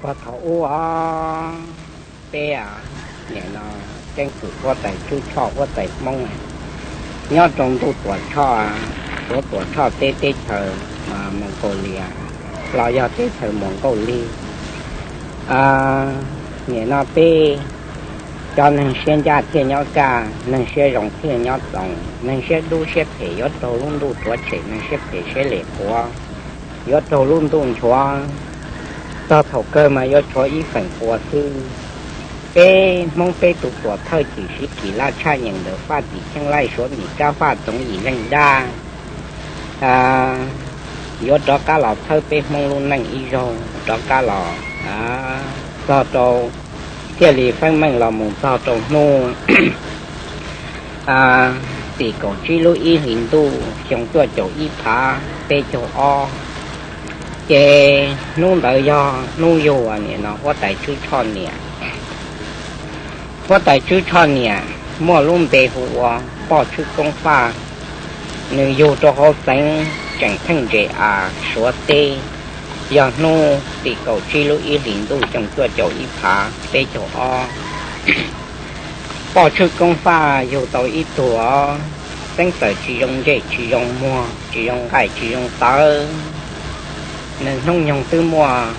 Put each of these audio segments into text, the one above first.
Puag thaum ub os, peb, nim no keeb kwm huab tais Tswb Tshoj, huab tais Hmoob nyob rau ntuj Tuam Tshoj, tuav Tuam Tshoj teb teb chaws Mongolia los yog teb chaws Mongolia. Nim no peb cov neeg siab ncaj thiaj nyob kaj, neeg siab zoo thiaj nyob txoos, neeg siab dub siab phem yuav raug lub ntuj rhuav tshem, neeg siab phem siab lim quav yuav raug lub ntuj nchuav. Txog thaum kawg mas yuav tshuav ib feem pua xwb. Peb Hmoob peb tus tuam thawj chim siv kim laj tshaj nyeem ntawm faj tim cheeb laij suav mim kab faj txoov yim leej dab yuav rov qab los thawb peb Hmoob lub neej ib zaug rov qab los, txog rau thiaj li feeb meej los mus txog rau hnub tim kaum tsib lub ib hlis ntuj xyoo cuaj caum ib phav peb caug ob. Ces hnub ntawd yog hnub yug nim no huab tais Tswb Tshoj niam. Huab tais Tswb Tshoj niam muaj lub npe hu ua Poj Tshwj Koob Faj. Nws yug rau hauv xeev tseem theej ntses av Suav teb, yog hnub tim kaum tsib lub ib hlis ntuj xyoo cuaj caum ib phav peb caug ob. Poj Tshwj Koob Faj yug tau ib tug teeb txawm tsis zoo ntsej tsis zoo muag, tsis zoo nqaij tsis zoo tawv. Nws hnub nyoog twb muaj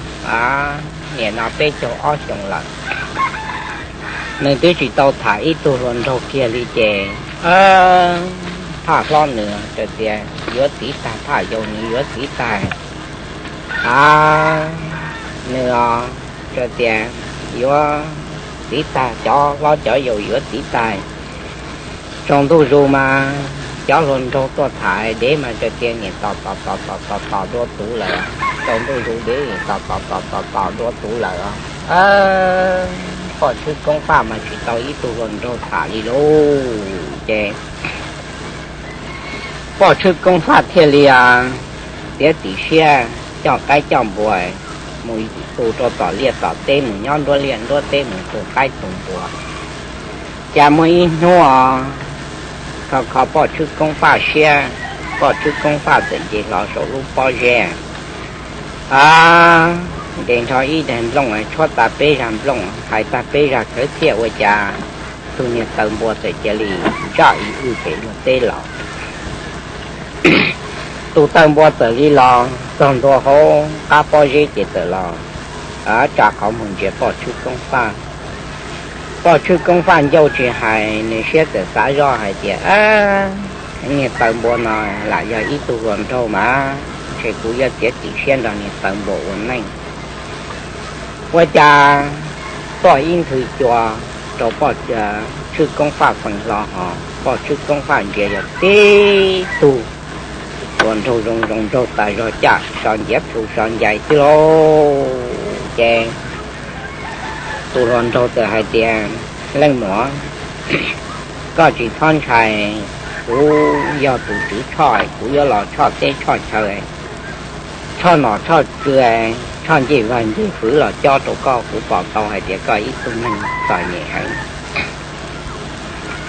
nim no peb caug ob xyoo lawm. Nws twb tsis tau tham ib tug hluas nraug kiag li ces phaj hlob nws txawm tias yuav txiv tag, phaj yau nws yuav txiv tag. A, nws txawm tias yuav txiv tag, cov hlob cov yau yuav txiv tag. Tsaus ntuj zus mas cov hluas nraug tuaj tham dev mas txawm tias niam tos tos tos tos tos tos dua tuv lawm. Tsaus ntuj zus dev tos tos tos tos tos dua tuv lawm. Poj Tshwj Koob Faj mas tsis tau ib tug hluas nraug tham li lauj. Ces Poj Tshwj Koob Faj thiaj li txiav txim siab coj qaib coj npua mus tu rau tom liaj tom teb, mus nyob nruab liaj nruab teb, mus tu qaib tu npua. Cas muaj ib hnub os, kho kho Poj Tshwj Koob Faj siab, Poj Tshwj Koob Faj txawm nce hlo saum lub pob zeb, a, ntes nrho ib daig nplooj, tshuab tag peb zag nplooj, hais tag peb zag khawv thiaj ua cas tus niag taw npua txawm cia li ntsaj ib wb pem luag teb los. Tus taw npua txawm li los txog ntua hauv qab pob zeb ces txawm los tsa qhov muag ntsia Poj Tshwj Koob Faj. Poj Tshwj Koob Faj ncauj tsis hais, nws siab txawm xav zoj hais tias, niag taw npua no lam yog ib tug hluas nraug mas ntshe kuv yuav txiav txim siab nrog niag taw npua ua neej. Ua cas tuaj ib nthwv cua rau Poj Tshwj Koob Faj feem hlo hos Poj Tshwj Koob Faj ntsia yog tib tug hluas nraug zoo zoo nraug tas zog, caj so nciav plhu so ncais xwb lauj. Ces tus hluas nraug txawm hais tias, leej muam, koj tsis txhob ntshai, kuv yog tus tswv Tshoj, kuv yuav los Tshoj teb Tshoj chaw, Tshoj nom Tshoj tswv, Tshoj ncej vag ncej fwv los cob rau koj, kuv pom tau hais tias koj ib tug neeg txom nyem heev.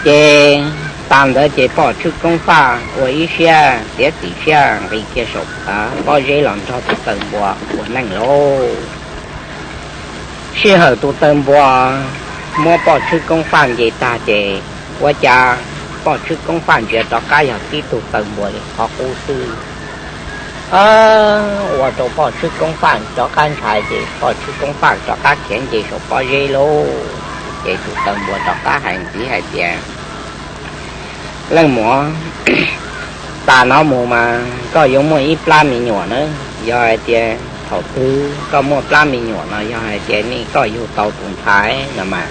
Ces tas ntawd ces Poj Tshwj Koob Faj ua ib siab txiav txim siab nqis kiag saum pob zeb los nrog tus taw npua ua neej lauj. Sij hawm tus taw npua muab Poj Tshwj Koob Faj nce tag ces ua cas Poj Tshwj Koob Faj ntsia rov qab yog tib tug taw npua li qhov qub xwb. Ua rau Poj Tshwj Koob Faj rov qab ntshai ces Poj Tshwj Koob Faj rov qab khiav nce saum pob zeb lauj. Ces tus taw npua rov qab hais ntxiv hais tias, leej muam, tas no mus mas koj yuav muaj ib plab me nyuam na. Yog hais tias thaum twg koj muaj plab me nyuam no yog hais tias nej koj yug tau tus ntxhais no mas,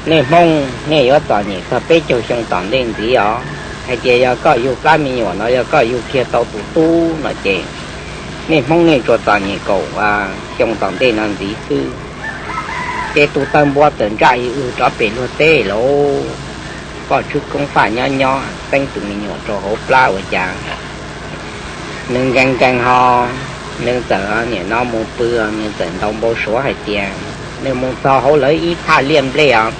nej Hmoob nej yuav txom nyem txog peb caug xyoo tom ntej ntxiv os. Hais tias yog koj yug plab me nyuam no yog koj yug kiag tau tus tub no ces nej Hmoob nej tsuas txom nyem kaum xyoo tom ntej no ntxiv xwb. Ces tus taw npua txawm ntsaj ib wb rov pem luag teb lauj. Poj Tshwj Koob Faj nyob nyob teeb tus me nyuam rau hauv plab ua cas nws nkees nkees ho, nws txawm nim no mus pw, nws txawm ntaus npau suav hais tias nws mus txog hauv lawv ib thaj liaj nplej os,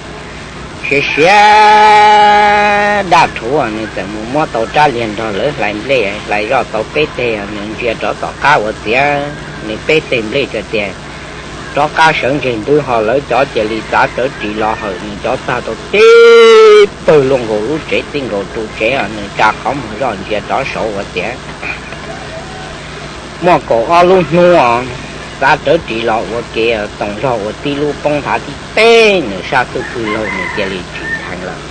siav siav daj rhuv, nws txawm mus muab tau rab liag nrog lawv hlais nplej, hlais zoj tau peb teg, nws ntsia rov tom qab ua ciav nws peb teg nplej tsa tias rov qab sawv ntseg ntws ho lawv cov cia li txav rawv ris los hawm nws cov tag rau tib pawg luaj nkaus lub tsev txij nkaus ru tsev, nws tsa qhov muag zoj ntsia rov saud ua tias muaj kaum ob lub hnub os, txav rawv ris los ua ke, toom zog ua tib lub poob nthav tib teb, nws sab tub pwg laug nws cia li tsim dheev lawm.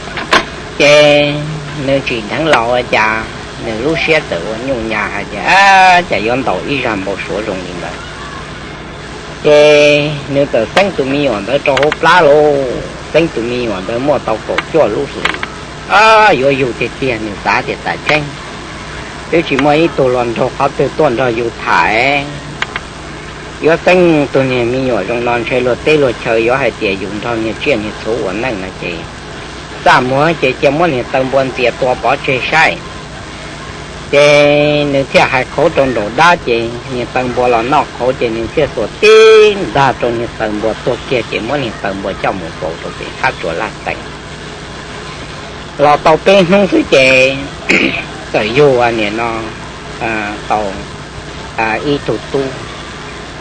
Ces nws tsim dheev los ua cas nws lub siab txawm ua nyuj nyas hais tias, Ab, cas yuav ntaus ib zaj npau suav zoo li ntawd. Ces nws txawm xeeb tus me nyuam ntawd rau hauv plab lauj, xeeb tus me nyuam ntawd muaj tau kaum cuaj lub hlis. Yuav yug tiag tiag, nws xav tias tam tseeb twb tsis muaj ib tug hluas nraug qhov twg tuaj nrog yus tham. Yuav xeeb tus niag me nyuam zoo no ntshe luag teb luag chaw yuav hais tias yus nrog niag tsiaj niag txhu ua neej no ces txaj muag ces cia muab niag taw npua ntxias tua pov tseg saib. Ces nws thiaj hais qhauv rau nraum dab, ces niag taw npua los noj qhauv, ces nws thiaj xuas tib ntag rau niag taw npua tuag kiag, ces muab niag taw npua coj mus faus rau pem qab tsuas laj teem. Los tau peb hnub xwb ces txawm yug nim no tau ib tug tub.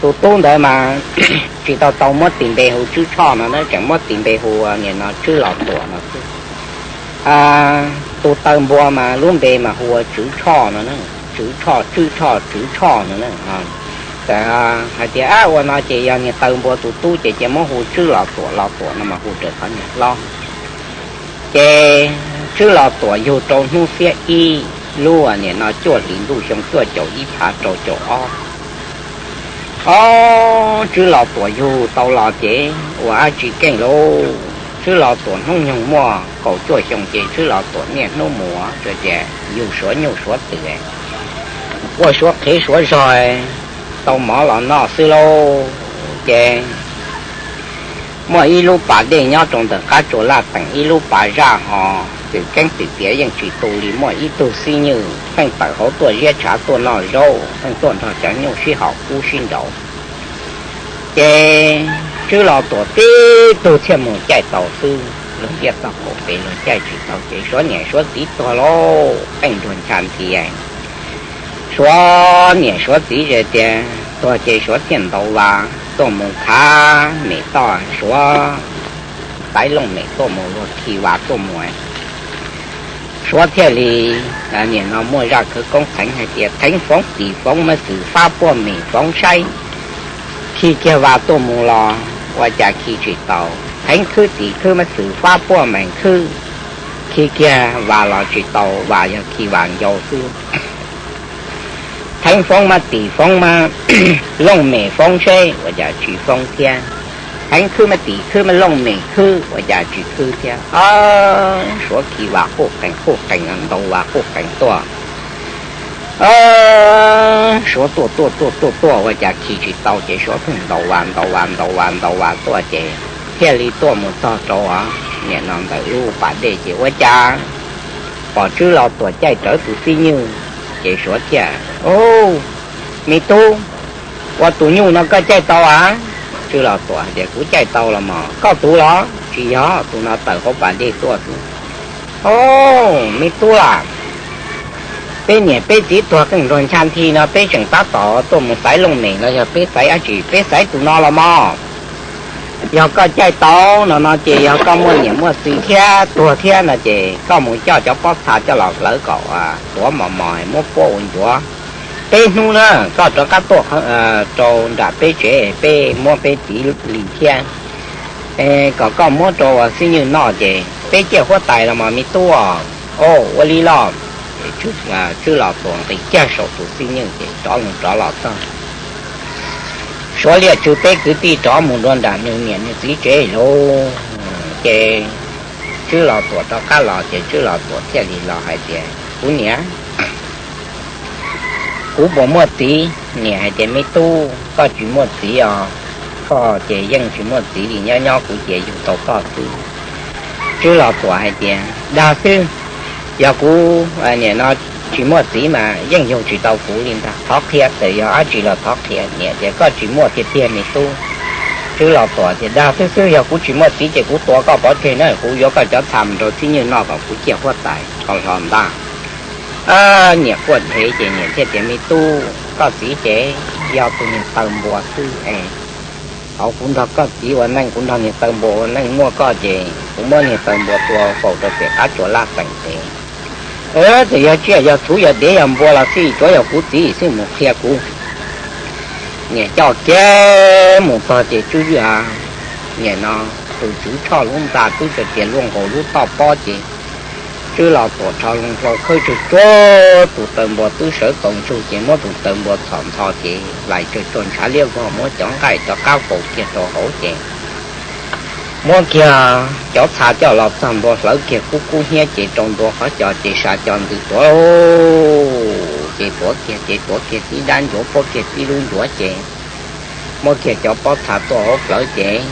Tus tub ntawd mas tsis tau tau muab tis npe hu Tswb Tshoj no na, tseem muab tis npe hu nim no Tswb Los Tuam no xwb. Tus taw npua mas lub npe mas hu ua Tswv Tshoj no, Tswv Tshoj, Tswb Tshoj, Tswv Tshoj no. Txawm hais tias ua no ces yog niag taw npua tus tub ces cia muab hu Tswb Los Tuam, Los Tuam no mas hu raws qhov niag hlob. Ces Tswb Los Tuam yug rau hnub xiab ib lub nim no cuaj hlis ntuj xyoo cuaj caum ib phav rau caum ob. Ob, Tswb Los Tuam yug tau los ces ua dab tsi keej lauj, Tswb Los Tuam hnub nyoog muaj kaum cuaj xyoo ces Tswb Los Tuam niaj hnub mus tias yug suav nyuj suav twm, quaj suav qhev suav zog, tau mov los noj xwb lauj. Ces muaj ib lub pas dej nyob rau ntawm qab tsuas laj teem ib lub pas zaj ho, twm keeb twm tiav yeej tsis tu li, muaj ib tug xib nyuj pheej tawm hauv tuaj ziab tshav tuaj noj zaub, pheej tuaj nrog cov nyuj sib haum kub sib nraus. Ces Tswb Los Tuam tib tug thiaj mus caij taus xwb, luag ntiaj txoj qaum pem luag caij tsis tau ces suav niam suav txiv tuag lauj, qeej nruag ncha nthi. Suav niam suav txiv tias tuag ces suav thiaj ntaus vas tuaj mus khav mem toj, suav xaiv looj mem tuaj mus, luag khi vas tuaj mus. Suav thiaj li nim no muaj zaj khawv koob theev hais tias theev foov tim foov mas xwm fab puaj mem foov saib, khi kiag vas tuaj mus los ua cas khi tsis tau, theev khwb tim khwb mas xwm fab puaj mem khwb, khi kiag vas los tsis tau, vas yog khi vas ncau xwb. Theev foov mas tim foov mas looj mem foov seb ua cas tsis foov thiab, theev khwb mas tim khwb mas looj mem khwb ua cas tsis khwb thiab. Suav khi vas quj qees quj qees, ntaus vas quj qees tuaj. Suav tuaj tuaj tuaj tuaj tuaj ua cas khi tsis tau ces suav pheej ntaus vas ntaus vas ntaus vas ntaus vas tuaj ces thiaj li tuaj mus txog rau nim no ntawm lub pas dej ces ua cas pom Tswb Los Tuam caij rawv tus xib nyuj. Ces suav thiaj, Au, me tub, ua tus nyuj no koj caij tau a? Tswb Los Tuam tias, Kuv caij tau los mas. Koj tus los? Tsis yog, tus no tawm hauv pas dej tuaj xwb. Au, me tub a, peb niam peb txiv tuag qeej nruag ncha nthi no peb tseem tab tom tuaj mus xaiv looj mem los yog peb xaiv dab tsi, peb xaiv tus no los mas. Yog koj caij tau no no ces yog koj muaj niam muaj txiv thiab tuag thiab no ces koj mus coj cov pob txha coj los hlawv kom tuav mos mos muab puab ua ncuav. Peb hnub na koj rov qab tuaj rau nram peb tsev, peb muab peb txiv lim thiab, kom koj muab rau xib nyuj noj ces peb ciaj huab tais los mas me tub. Au, ua li los. Tswb Los Tuam nqis kiag saum tus xib nyuj ces rov los rov los txog. Suav liaj tsw peb kwv tij rov mus dua nram nws niam nws txiv tsev lauj. Ces Tswb Los Tuam rov qab los ces Tswb Los Tuam thiaj li los hais tias, Kuv niam, kuv puas muaj txiv? Niam hais tias, Me tub, koj tsis muaj txiv os, koj ces yeej tsis muaj txiv li, nyob nyob kuv cia yug tau koj xwb. Tswb Los Tuam hais tias, Dag xwb, yog kuv nim no tsis muaj txiv mas yeej yug tsis tau kuv li ntag. Thov qhia, txawm yog dab tsi los thov qhia. Niam tias, Koj tsis muaj tiag tiag me tub. Tswb Los Tuam tias, Dag xwb xwb, yog kuv tsis muaj txiv ces kuv tua koj pov tseg na, kuv yuav koj cov txha mus rau txiv nyuj noj kom kuv ciaj huab tais ho hlo ntag. Niam quaj dhev ces niam thiaj tias, Me tub, koj txiv ces yog tus niag taw npua xwb es Thaum kuv nrog koj txiv ua neej, kuv nrog niag taw npua ua neej muaj koj ces kuv muab niag taw npua tua faus rau pem qab tsuas laj teem tes. Txawm yog tsiaj yog txhuv yog dev yog npua los xij, tsuav yog kuv txiv xwb mus qhia kuv. Niam coj kiag mus txog ces Tswb, niam no, tus tswv Tshoj lub ntxa twb tsa tias luaj nkaus lub toj pob ces Tswb Los Tuam rho loo hlau khawb tsawg tsuag tus taw npua twb sawv tau ntsug ces muab tus taw npua txhom ntho ces hlais tsawg tsuag ntshav liab vog, muab cov nqaij rov qab faus kiag rau hauv ces muab kiag cov txha coj los txog ntua hlawv kiag kub kub hnyiab ces rau ntua qhov co ces sa co ntws tuav ces tuav kiag ces tuav kiag tib dab ncuav puab kiag tib lub ncuav ces muab kiag cov pob txha tuaj hauv plawv ces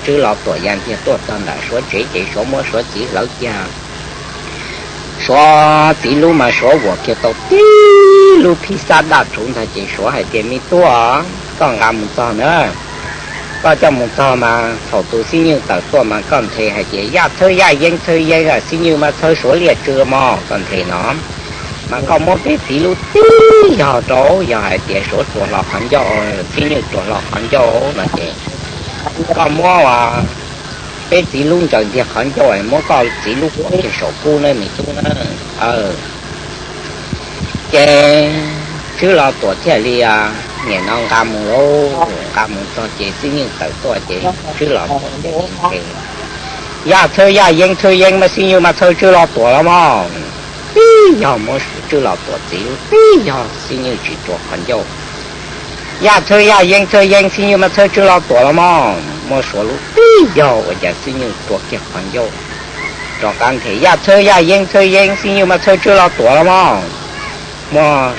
Tswb Los Tuam ya ntiag tuaj txog ntawm Suav tsev ces Suav muab Suav txiv hlawv kiag. Suav txiv lub mas Suav vuam kiag tau tib lub phij xab daj rhuv ntag ces Suav hais tias, Me tub, koj nqa mus txog na. Koj coj mus txog mas thaum tus xib nywj tawm tuaj mas koj nthe hais tias, Yaj Txhawb Yaj Yeeb Txhawb Yeeb, xib nywj mas txhawb Suav Liaj Tsw mog, koj nthe no. Mas koj muab peb txiv lub tib yog rau, yog hais tias Suav rua hlo qhov ncauj, xib nywj rua hlo qhov ncauj no ces koj muab peb txiv lub ntsaws ntiag qhov ncauj, muab koj txiv lub quav kiag saum kub na me tub na. Ces Tswb Los Tuam thiaj li nim no nqa mus lauj, nqa mus txog ces xib nywj tawm tuaj ces Tswb Los Tuam thiaj li nthe, Yaj Txhawb Yaj Yeeb Txhawb Yeeb, mas xib nywj mas txhawb Tswb Los Tuam los mog. Tib yog muab Tswb Los Tuam txiv lub tib yog, xib nywj tsis rua qhov ncauj. Yaj Txhawb Yaj Yeeb Txhawb Yeeb, xib nywj mas txhawb Tswb Los Tuam los mog. Muab Suav lub tib yog ua cas xib nywj rua kiag qhov ncauj. Rov qab nthe, Yaj Txhawb Yaj Yeeb Txhawb Yeeb, xib nywj mas txhawb Tswb Los Tuam los mog. Muab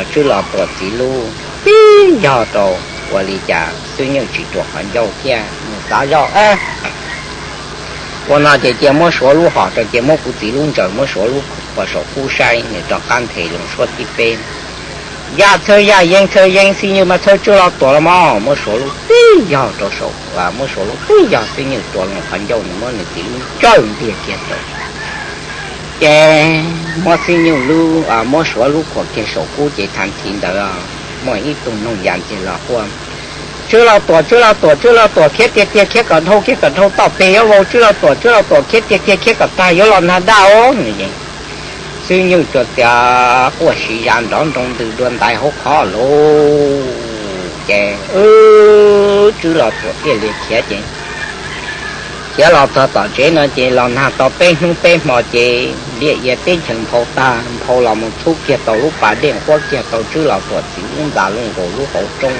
Tswb Los Tuam txiv lub tib yog rau, ua li cas xib nywj tsis rua qhov ncauj thiab mus xav zoj. Ua no ces cia muab Suav lub hom rau, cia muab kuv txiv lub ntsaws, muab Suav lub qhuas saum kub saib. Nws rov qab nthe loo suab tib peb, Yaj Txhawb Yaj Yeeb Txhawb Yeeb, xib nywj mas txhawb Tswb Los Tuam los mog. Muab Suav lub tib yog rau saum, muab Suav lub tib yog, xib nywj rua loo qhov ncauj, nws muab nws txiv lub ntsaws ntiag kiag rau. Ces muab xib nywj lub, muab Suav lub qhuas kiag saum kub ces thav thiv ntawd muaj ib tug noog ya ntiag los quaj, Tswb Los Tuam, Tswb Los Tuam, Tswb Los Tuam, khiav tiag tiag, khiav kom dhau kiag kom dhau toj peg yuav vau, Tswb Los Tuam, Tswb Los Tuam, khiav tiag tiag, khiav kom tag yuav los nag daj os. Xib nywj tsuas tias quaj siv zam nrov nroo ntws dua ntais hauv qhov lauj. Ces Tswb Los Tuam thiaj li khiav ces khiav los txog tom tsev no ces los nag tau peb hnub peb hmo ces liaj ia teb chaws nphau tag, nphau los mus txhub kiag tau lub pas dej, nquab kiag tau Tswb Los Tuam txiv lub ntxa luaj nkaus lub hauv roob.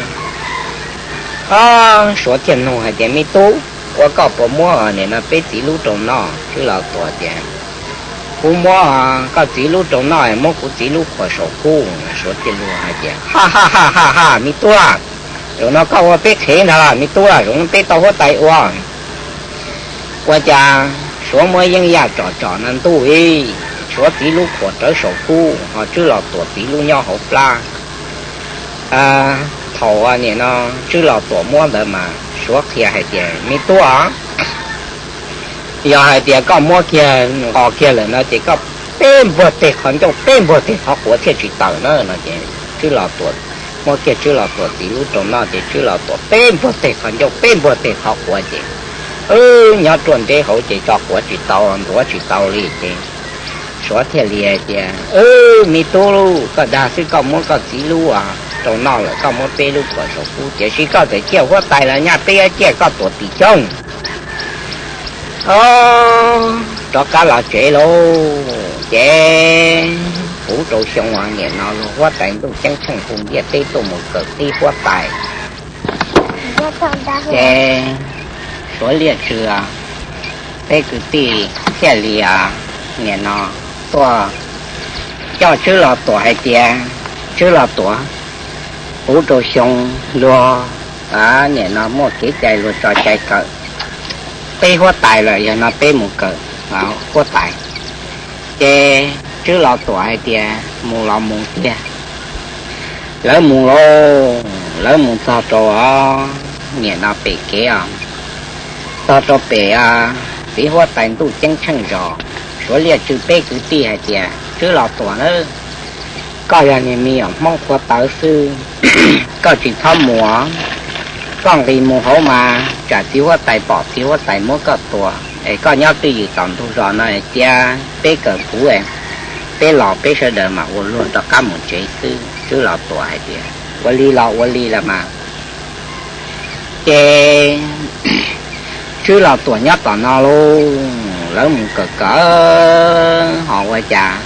Suav thiaj nug hais tias, Me tub, ua koj puas muab nim no peb txiv lub rau noj? Tswb Los Tuam tias, Kuv muab koj txiv lub rau noj, muab kuv txiv lub qhuas saum kub. Suav thiaj luag hais tias, Ha ha ha ha ha, me tub, zaum no koj ua peb qhev ntag los me tub, zaum no peb tau huab tais ua. Ua cas Suav muab yeeb yaj tsom tsom no ntuj i, Suav txiv lub qhuas rawv saum kub, ho Tswb Los Tuam txiv lub nyob hauv plab. Thaum nim no Tswb Los Tuam muab ntawd mas Suav qhia hais tias, Me tub, yog hais tias koj muab kiag nqos kiag lawm no ces koj peb npuag teg qhov ncauj peb npuag teg qhov quav thiaj tsis tawm na no ces Tswb Los Tuam, muab kiag Tswb Los Tuam txiv lub rau noj ces Tswb Los Tuam peb npuag teg qhov ncauj peb npuag teg qhov quav ces nyob ruaj nreb hauv ces tso quav tsis tau, ntuav tsis tau li ces Suav thiaj li hais tias, Me tub, koj dag xwb, koj muab koj txiv lub rau noj lawm, koj muab peb lub qhuas saum kub, tiam sis koj txawm ciaj huab tais los nyaj peb yuav ciaj koj tuam tim coob. Rov qab los tsev lauj, ces puv rau xyoo nim no luag huab tais ntuj ceeb tsheej hu ntiaj teb tuaj mus kawm tib huab tais. Ces Suav Liaj Tsw peb kwv tij thiaj li nim no tuaj coj Tswb Los Tuam hais tias, Tswb Los Tuam, puv rau xyoo luag nim no muaj kev cai luag tso cai kawm peb huab tais lawm, yog no peb mus kawm huab tais. Ces Tswb Los Tuam hais tias, Mus los mus tiag. Lawv mus lauj, lawv mus txog rau nim no pem kev os, txog rau pem txiv huab tais ntuj ceeb tsheej zos. Suav Liaj Tsw peb kwv tij hais tias, Tswb Los Tuam na, koj yog niag me nyuam Hmoob qhuav tawv xwb, koj tsis txhob mus. Koj nqis mus hauv mas tsam txiv huab tais pom txiv huab tais muab koj tua, es koj nyob twj ywm tom ntug zos no cia peb kawm puv, peb los peb sawv daws mas ua luag rov qab mus tsev xwb. Tswb Los Tuam hais tias ua li los ua li lawm mas. Ces Tswb Los Tuam nyob tom no lauj, lawv mus kawm kawm ho ua cas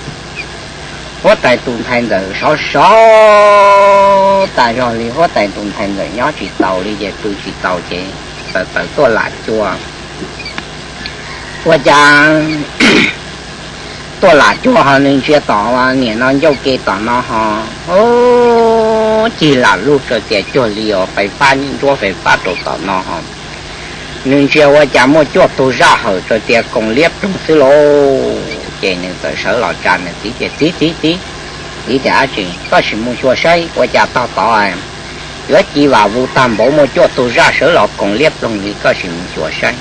huab tais tus ntxhais ntxawm sov sov tas zog li, huab tais tus ntxhais ntxawm nyob tsis taus li ces pw tsis taus ces txawm tawm tuaj lam cua. Ua cas tuaj lam cua ho nws ntsia tom niam no ncauj ke tom no ho cig lam lug rau tias cuag li os, fais fab nruab fais fab rau tom no ho. Nws ntsia ua cas muaj cuaj tug zaj hawm rau tias koos liab ploog xwb lauj. Ces nws txawm sawv los tsa nws txiv tias, Txiv, txiv, txiv. Txiv tias, Ab tsi? Koj sim mus xyuas saib ua cas tog tod yuav ci vam vus tag npaum muaj cuaj tug zaj sawv los koos liab ploog li, koj sim mus xyuas saib.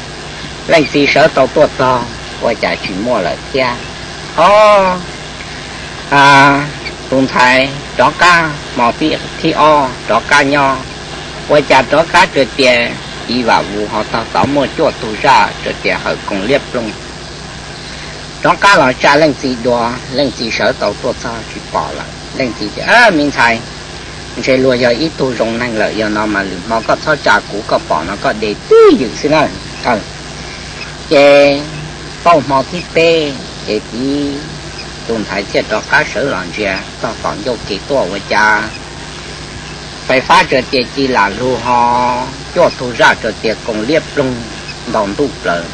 Leej txiv sawv tau tuaj txog ua cas tsis muaj lawm thiab. Ob, tus ntxhais rov qab hmo thib ob rov qab nyob, ua cas rov qab tsuas tias ci vam vus ho tog tod muaj cuaj tug zaj tsuas tias hawm koos liab ploog. Rov qab los tsa leej txiv dua, leej txiv sawv tau tuaj txog tsis pom lawm. Leej txiv tias, Me ntxhais, ntshe luag yog ib tug zoo neeg lawm, yog no mas lwm hmo koj txhob tsa kuv, koj pom no koj de twj ywm xwb na. Ces tau hmo thib peb ces txiv tus ntxhais thiaj rov qab sawv los ntsia tog tom ncauj ke tuaj ua cas fais fab tsuas tias ci lam lug ho cuaj tug zaj tsuas tias koos liab ploog ntaus ntuj plaws.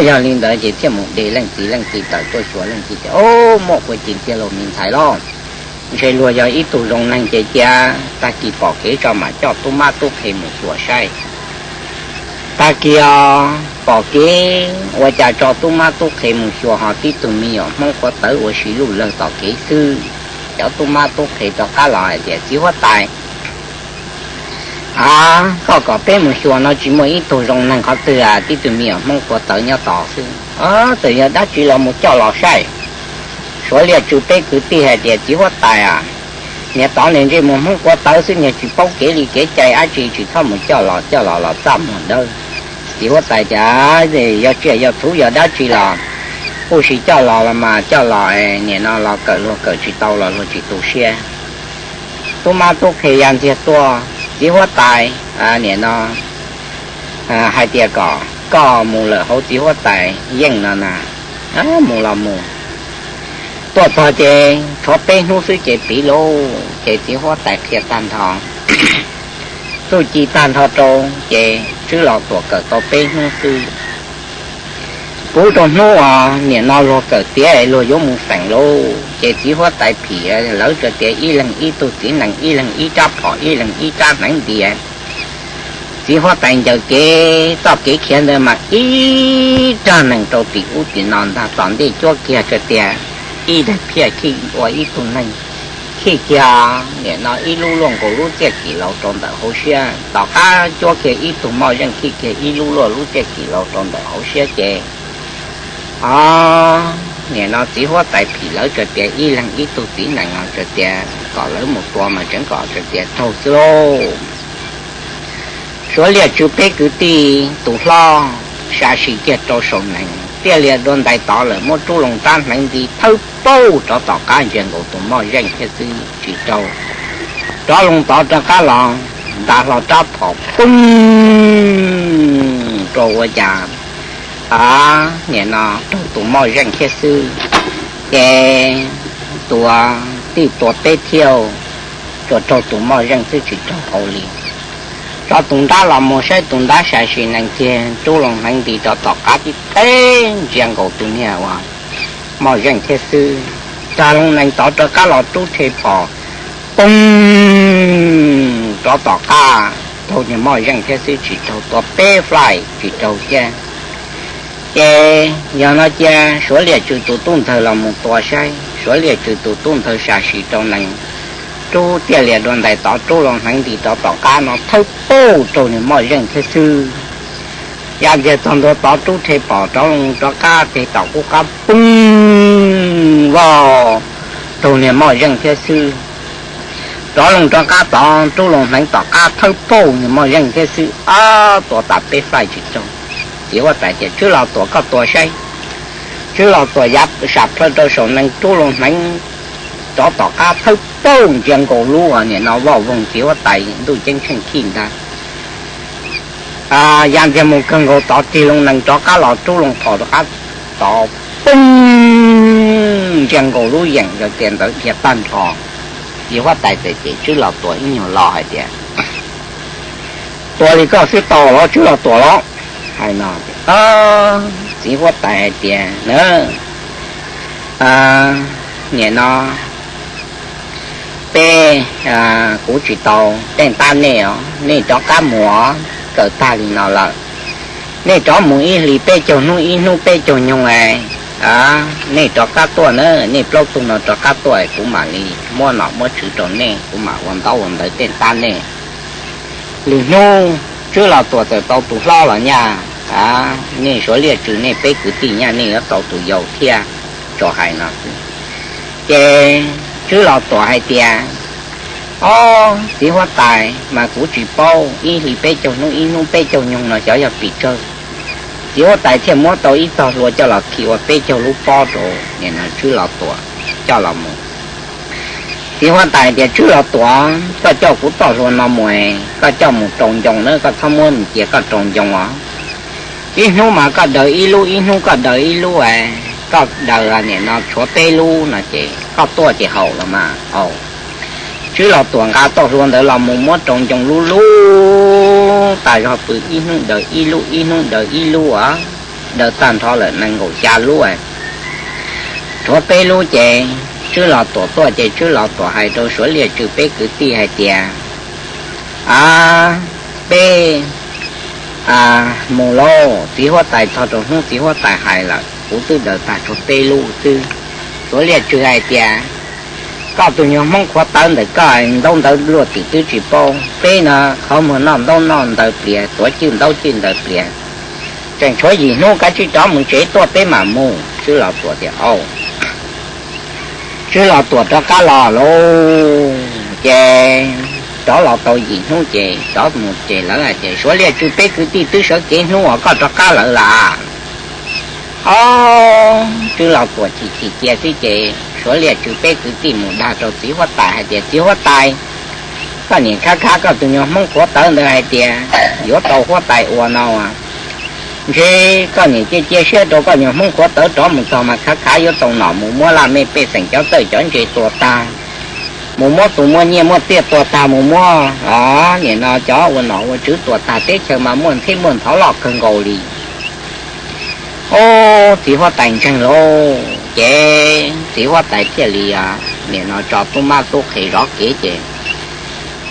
Yog li ntawd ces thiaj mus de leej txiv, leej txiv tawm tuaj xyuas leej txiv tias, Ob, muaj qhua ci tiag lauj me ntxhais lauj. Ntshe luag yog ib tug zoo neeg ces cia tag kis pom kev tso mam coj tub mab tub qhe mus xyuas saib. Tag kis pom kev ua cas tso tub mab tub qhe mus xyuas ho tib tug me nyuam Hmoob quav tawv ua si luj lawg tom kev xwb. Cov tub mab tub qhe rov qab los hais tias, Txiv huab tais, a, koj kom peb mus xyuas no tsis muaj ib tug zoo neeg qhov twg, tib tug me nyuam Hmoob quav tawv nyob tos xwb. Txawm yog dab tsi los mus coj los saib. Suav Liaj Tsw peb kwv tij hais tias, Txiv huab tais a, niag tod niag ntsej muag Hmoob quav tawv xwb, niag tsis paub kev li kev cai dab tsi, tsis txhob mus coj los, coj los los txaj muag dawb. Txiv huab tais tias, Yog tsiaj yog txhuv yog dab tsi los huj si coj los los mas coj los, nim no los kawm luag kawm tsis tau los luag tsis tu siab. Tub mab tub qhe ya ntxiag tuaj, Txiv huab tais, nim no hais tias kom koj mus lawm hauv txiv huab tais yeej no na. Mus los mus. Tuaj txog ces tshuav peb hnub xwb ces piv lauj. Ces txiv huab tais qhia tag nrho txuj ci tag nrho rau, ces Tswb Los Tuam kawm tau peb hnub xwb. Puv rau hnub uas nim no luag kawm tiav luag yuav mus feem lauj, ces txiv huab tais phim lawv tsuas tias ib leeg ib tug txiv nees, ib leeg ib rab phom, ib leeg ib rab hneev nti. Txiv huab tais ncaws kev txoj kev khiav ntawd mas ib rab nees rau tim ub tim no ntag, tom ntej cuab kiag tsuas tias ib daim phiaj khij ua ib tug neeg khij kiag, nim no ib lub luaj nkaus lub txiaj kim laus rau ntawm hauv siab, tom qab cuab kiag ib tug moj zeej khij kiag ib lub luaj lub txiaj kim laus rau ntawm hauv siab ces, o, nim no txiv huab tais phim lawv tsuas tias ib leeg ib tug txiv nees no tsuas tias kom lawv mus tua mas tseev kom tsuas tias raug xwb lauj. Suav Liaj Tsw peb kwv tij tus hlob sa sis kiag rau saum nees, tiaj lias dua ntais tod lawm muab rub loo rab hneev nti thawb pauj rov tom qab ntsia nkaus tus moj zeej thiab xwb tsis raug. Rov loo tod rov qab los nta hlo rab phom poob rau ua cas, a, nim no raug tus moj zeej thiab xwb. Ces tus tij tua peb thiab tsuas raug tus moj zeej xwb tsis raug hauv li. Tso tus nrab los mus saib tus nrab sa sis nees kiag rub loo hneev nti rov tom qab tib teb ntsia nkaus tus niag uas moj zeej thiab xwb. Tag loo nees tod rov qab los rub rhe phom poob rov tom qab raug niag moj zeej thiab xwb tsis raug, tua peb flight tsis raug thiab. Ces yog no cia Suav Liaj Tsw tus tub ntawd los mus tua saib. Suav Liaj Tsw tus tub ntawd sa sis rau nees, rub tiaj lias dua ntais tod rub loo hneev nti rov tom qab no thawb pauj raug niag moj zeej thiab xwb. Ya ntxiag txog ntua tod rub rhe phom rov loo rov qab teg tom qub qab poob vau raug niag moj zeej thiab xwb. rov loo rov qab tod, Rub Loo Hneev tom qab thawb paug, nws muaj zeej thiab xwb, tuav tas peb faij tsis raug. Txiv huab tais tias, Tswb Los Tuam, koj tuav saib. Tswb Los Tuam yav sam plhaw rau saum nees, Rub Loo Hneev rov tom qab thawb paug ntsia nkaus lub, nim no vaj voog txiv huab tais ntuj ceeb tsheej khij ntag. Ya ntxiag mus kawg nkaus tod, tig loo nees rov qab los, Rub Loo Thos rov qab tod, poob, ntsia nkaus lub yeem yog tias ntawd dhia tag nrho. Txiv huab tais txawm cem Tswb Los Tuam ib nyuag lo hais tias, Tuav li koj xwb tau los Tswb Los Tuam los? Hais no, txiv huab tais hais tias, Na, nim no peb, kuv tsis tau tej ntab nej os, nej rov qab mus, kawm tag li no lawm, nej rov mus ib hlis peb caug hnub, ib hnub peb caug nyoog, nej rov qab tuaj na, nej plaub tug no rov qab tuaj, kuv mam li muab nom muab tswv rau nej, kuv mam ua ntaub ua ntawv tej ntab nej. Lwm hnub Tswb Los Tuam txawm tau tus hlob los nyaj, nej Suav Liaj Tswv nej peb kwv tij nyaj nej yuav tau tus yau thiab. Tso hais no xwb, ces Tswb Los Tuam hais tias, Ob, txiv huab tais, mas kuv tsis paub, ib hlis peb caug hnub, ib hnub peb caug nyoog no xyov yog pes tsawg. Txiv huab tais thiaj muab tau ib txog hlua coj los khi ua peb caug lub pob rau Tswb Los Tuam coj los mus. Txiv huab tais tias, Tswb Los Tuam, koj coj kuv txoj hlua no mus, koj coj mus rau ncoo na, koj txhob muab cia koj rau ncoo os. Ib hnub mas koj daws ib lub, ib hnub koj daws ib lub, koj daws nim no tshuav peb lub no ces koj tuaj ces haum los mas. Tswb Los Tuam nqa txoj hlua ntawd los mus muab rau ncoo lub lub tas zog pw, ib hnub daws ib lub, ib hnub daws ib lub, daws tag nrho lawm nees nkaum xya lub. Tshuav peb lub ces Tswb Los Tuam tuaj ces Tswb Los Tuam hais rau Suav Liaj Tswv peb kwv tij hais tias, A, peb mus lauj, txiv huab tais txog rau hnub txiv huab tais hais lawm, kuv twb daws tag tshuav peb lub xwb. Suav Liaj Tswv hais tias, Koj tus nyuag Hmoob qhuav tawv ntawm koj ntaub ntawv luaj twm twb tsis paub, peb no qhov muag noj ntaub noj ntawv plias, tuav cwj ntaub cwj ntawv plias, tseem tshuav yim hnub, kav tsij rov mus tsev tuaj peb mam mus. Tswb Los Tuam tias, Au. Tswb Los Tuam rov qab los lauj, ces rov los tau yim hnub ces rov mus ces lawv hais tias, Suav Liaj Tswv peb kwv tij twb sawv kev hnub uas koj rov qab lawm las. Au, Tswb Los Tuam chim chim cia xwb ces Suav Liaj Tswv peb kwv tij mus dag rau txiv huab tais hais tias, Txiv huab tais, koj niam khab khab koj tus nyuag Hmoob qhuav tawv ntawd hais tias yuav tau huab tais ua no, ntshe koj niam cia cia siab rau koj nyuag Hmoob qhuav tawv rov mus txog mas khab khab yuav tau nom mus muab laj mej pej xeem cov txawj cov ntse tua tag, mus muab tus muaj nyiaj muaj txiaj tua tag, mus muab nim no cov ua nom ua tswv tua tag, teb chaws mas muaj ntxheb muaj ntxhov loj kawg nkaus li. Au, txiv huab tais ntseeg lauj, ces txiv huab tais thiaj li nim no tso tub mab tub qhe zov kev ces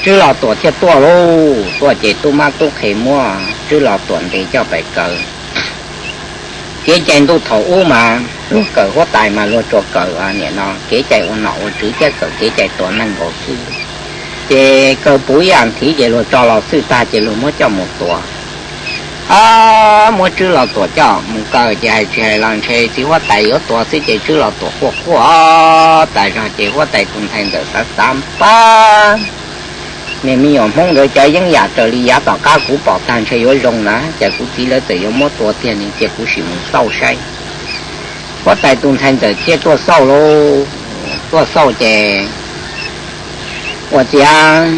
Tswb Los Tuam thiaj tuaj lauj. Tuaj ces tub mab tub qhe muab Tswb Los Tuam ntes coj pais kaw. Kev cai ntuj thaum ub mas luag kawm huab tais mas luag tsuas kawm nim no kev cai ua nom ua tswv thiab kawm kev cai tua neeg nkaus xwb, ces kaw puv ib as thiv ces luag tso los xwb tag ces luag muab coj mus tua. Muab Tswb Los Tuam coj mus kaw ces hais tsis hais los ntshe txiv huab tais yuav tua xwb ces Tswb Los Tuam quaj quaj tas zog ces huab tais tus ntxhais ntxawm xav xav, Pab, niag me nyuam Hmoob ntawd cov yeeb yam raws li yav tom qab kuv pom tag ntshe yuav zoo na, cas kuv txiv lawv txawm yuav muab tua tiag ne, cia kuv sim mus xauj saib. Huab tais tus ntxhais ntxawm thiaj tuaj xauj lauj. Tuaj xauj ces ua ciav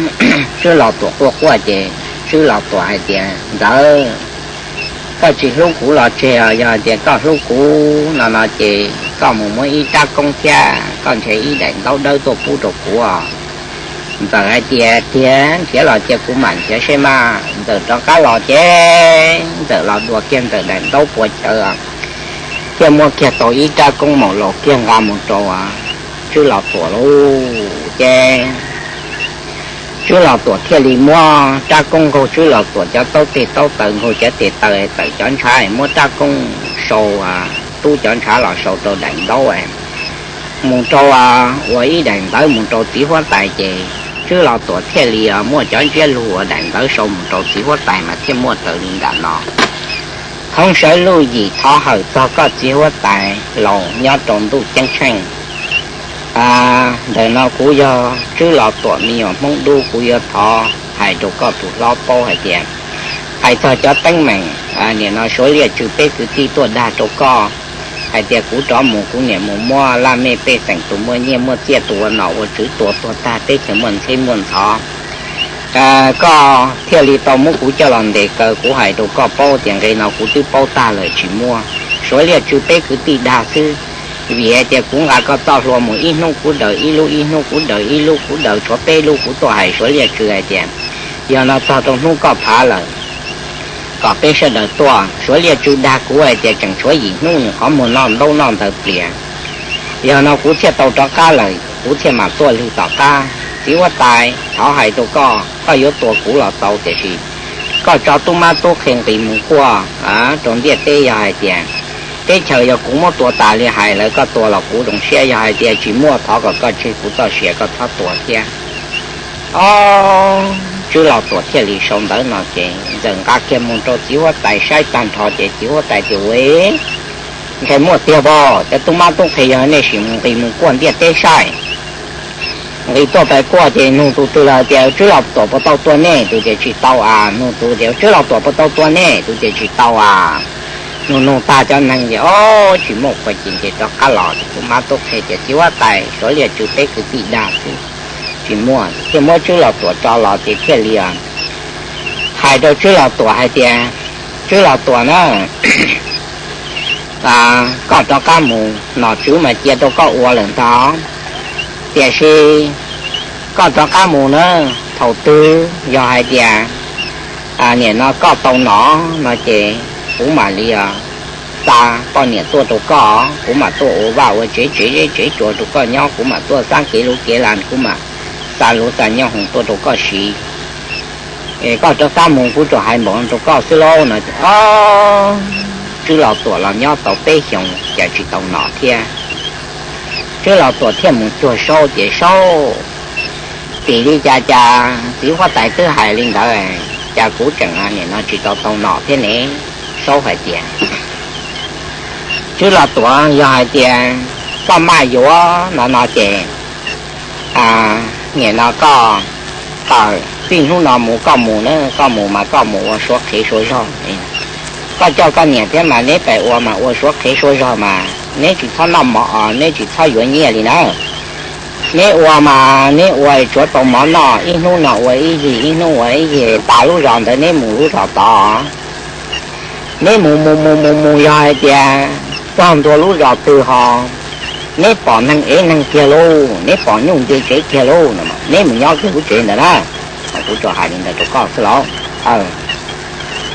Tswb Los Tuam quaj quaj ces Tswb Los Tuam hais tias, Ntxawm, koj tsis hlub kuv los tseg os, yog hais tias koj hlub kuv no no ces koj mus muab ib rab koob thiab koj nrhiav ib daim ntaub dawb tuaj pub rau kuv os. Ntxawm hais tias, Tiag, nrhiav los cia kuv mam nrhiav saib mas. Ntxawm rov qab los ces Ntxawm los dua kiag Ntxawm daim ntaub puas cawv, thiaj muab kiag tau ib rab koob maum laus kiag nqa mus rau Tswb Los Tuam lauj. Ces Tswb Los Tuam thiaj li muab rab koob nkaug Tswb Los Tuam cov taub tes taub taw, nkaug cov tes taw tawm cov ntshav, muab rab koob sau, tub cov ntshav los sau rau daim ntaub, mus rau ua ib daim ntawv mus rau txiv huab tais ces Tswb Los Tuam thiaj li muaj cov ntsiab lus ua daim ntawv sau mus rau txiv huab tais mas thiaj muaj raws li nram no. Thoob sawv luj yim thov hawm txog koj txiv huab tais laus nyob rau ntuj ceeb tsheej. Ntawm no kuv yog Tswb Los Tuam me nyuam Hmoob Dub, kuv yuav thov hais rau koj tus hlob paub hais tias, hais txog cov teeb meem nim no Suav Liaj Tswv peb kwv tij tuaj dag rau koj hais tias kuv rov mus kuv niam mus muab laj mej pej xeem tus muaj nyiaj muaj txiaj tus ua nom ua tswv tua tuag tag teb chaws muaj ntxheb muaj ntxhov. Koj thiaj li tau muab kuv coj los ntes kaw. Kuv hais rau koj paub tias nqe no kuv twb paub tag lawm, tsis muaj. Suav Liaj Tswv peb kwv tij dag xwb, vim hais tias kuv nqa koj txoj hlua mus ib hnub kuv daws ib lub, ib hnub kuv daws ib lub, kuv daws tshuav peb lub, kuv tuaj hais Suav Liaj Tswv hais tias yog no txog rau hnub koj phav lawm kom peb sawv daws tuaj. Suav Liaj Tswv dag kuv hais tias tseem tshuav yim hnub nws qhov muag noj ntaub noj ntawv plias. Yog no kuv thiaj tau rov qab lawm, kuv thiaj mam tuaj lwg tom qab. Txiv huab tais, thov hais rau koj, koj yuav tua kuv los tau, tiam sis koj tso tub mab tub qhe nqis mus kuaj rau ntiaj teb. Yog hais tias teb chaws yog kuv muab tua tas li hais lawv, koj tua los kuv zoo siab. Yog hais tias tsis muaj, thov kom koj tseg kuv txoj sia, koj txhob tua thiab. Ob, Tswb Los Tuam thiaj li sau ntawv no ces ntxawm nqa kiag mus rau txiv huab tais saib tag nrho ces txiv huab tais tias, Ua, ntshe muaj tiag pab, cov tub mab tub qhe yog nej sim nqis mus kuaj ntiaj teb saib. Nqis tuaj pais kuaj ces nug tus twg los tias, Tswb Los Tuam puas tau tua nej? Tus tias, Tsis tau as. Nug tus tias, Tswb Los Tuam puas tau tua nej? Tus tias, Tsis tau as. Nug nug tag cov neeg ces ob, tsis muaj qhov ces nce rov qab los. Tub mab tub qhe tias, Txiv huab tais, Suav Liaj Tswv peb kwv tij dag xwb, tsis muaj. Thiaj muab Tswb Los Tuam tso los ces thiaj li hais rau Tswb Los Tuam hais tias, Tswb Los Tuam na, koj rov qab mus, nom tswv mas cia rau koj ua lawm ntag, tiam sis koj rov qab mus na, thaum twg yog hais tias nim no koj tau nom no ces kuv mam li xa poj niam tuaj rau koj, kuv mam tuaj ua vaj ua tsev, tsev zeb tsev tsua rau koj nyob, kuv mam tuaj xab kev luv kev las, kuv mam xa luv xa nyooj hoom tuaj rau koj siv. Koj rov qab mus, kuv tsuas hais npaum no rau koj xwb lauj no. Tswb Los Tuam los nyob tau peb xyoos cas tsis tau nom thiab. Tswb Los Tuam thiaj mus cuag Saub ces, Saub, vim li cas cas txiv huab tais twb hais li ntawd, cas kuv tseem nim no tsis tau tau nom thiab ne? Saub hais tias, Tswb Los Tuam, yog hais tias koj maj yuav no no ces nim no koj tawm, txij hnub no mus koj mus na, koj mus mas koj mus ua suav qhev suav zog. Koj coj koj niam thiab mas neb pais ua mas ua suav qhev suav zog mas neb tsis txhob noj mov, neb tsis txhob yuav nyiaj li na. Neb ua mas neb ua tsuav tau mov noj, ib hnub no ua ib yig, ib hnub ua ib yig, tas lub zos ntawd neb mus lub zos tod. Neb mus mus mus mus mus, yog hais tias txog ntua lub zos twg ho neb pom neeg ev neeg kiag lauj, neb pom nyuj nce tsev kiag lauj no, neb mus nyob kiag lub tsev ntawd na. Kuv tsuas hais li ntawd rau koj xwb lauj.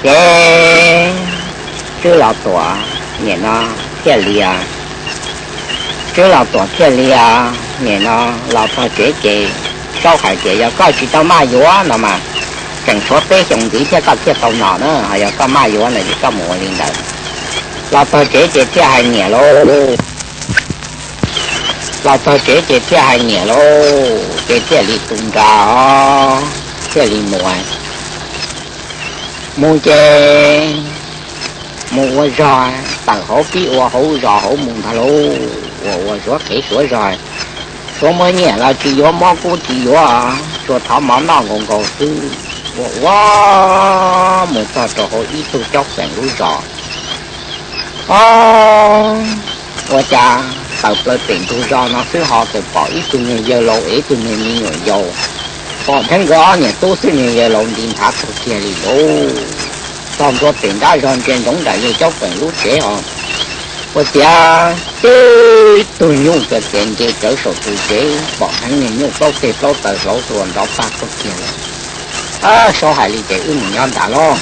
Ces Tswb Los Tuam nim no thiaj li, Tswb Los Tuam thiaj li nim no los txog tsev ces Saub hais tias, Yog koj tsis tau maj yuav no mas tseem tshuav peb xyoos ntxiv thiab koj thiaj tau nom na, ho yog koj maj yuav no ces koj mus ua li ntawd. Los txog tsev ces thiaj hais niam lauj. Los txog tsev ces thiaj hais niam lauj, ces thiaj li tu nra, thiaj li mus. Mus ces mus ua zog, tawm hauv pib ua hauv zos hauv mus ntag lauj. Ua ua suav qhev suav zog, suav muaj nyiaj los tsis yuav, mob kub tsis yuav, tsuas thov mov noj nkaus nkaus xwb. Ua ua mus txog rau hauv ib tug caub feem lub zos. Ob, ua cas tawm plaws pem ntug zos no xwb ho txawm pom ib tug niag yawg laus es ib tug niag me nyuam yaus, pom dheev nkawd ob niam tub xwb, niag yawg laus nti nthav tag kiag li lauj. Txog ntua pem nrab zog ntsia ntsoov nram yawg caub feem lub tsev ho ua ciav tib tug nyuj txawm tias nce rawv saum tus tsev, pom dheev niag nyuj plaub ceg plaub taw hlauv hlua nrov pag tag kiag li. Saub hais li ces wb mus nyob nrad lauj.